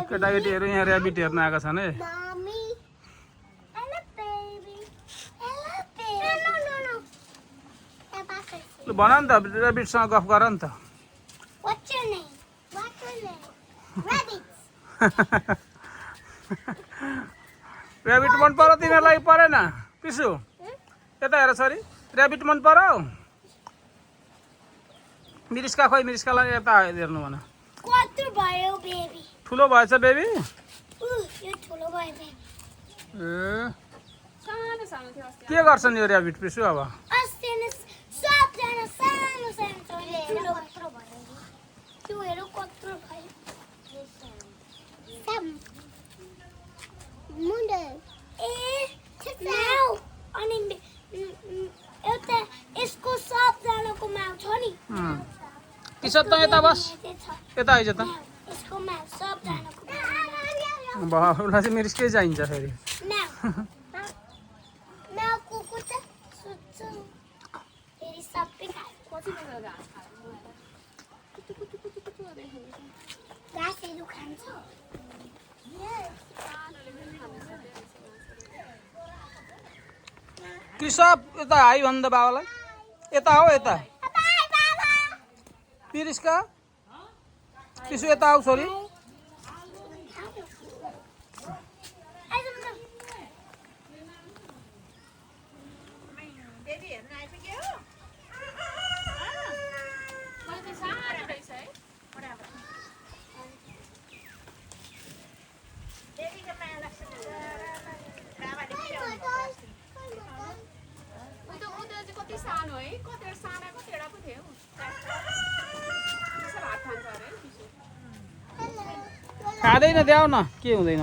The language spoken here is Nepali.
केटाकेटीहरू यहाँ ऱ्याबिट हेर्न आएका छन् है। ल भन नि त ऱ्याबिटसँग गफ गर नि त। ऱ्याबिट मन पर्यो तिमीहरूलाई परेन पिसु? यता हेर छोरी, ऱ्याबिट मन पर्यो? मिरिस्का खोइ, मिरिस्कालाई यता हेर्नु भन। ठुलो भएछ बेबी? ए के गर्छन् यो ऱ्याबिट पिसु अब? किशोर त यता बस, यता आइज त। उसलाई चाहिँ मिरिस्कै चाहिन्छ फेरि। किशोर यता आइ भन् त बाबालाई, यता हो यता। पिरिस्का पिसु यता आऊ छोरी। खाँदैन, द्याउ न, के हुँदैन।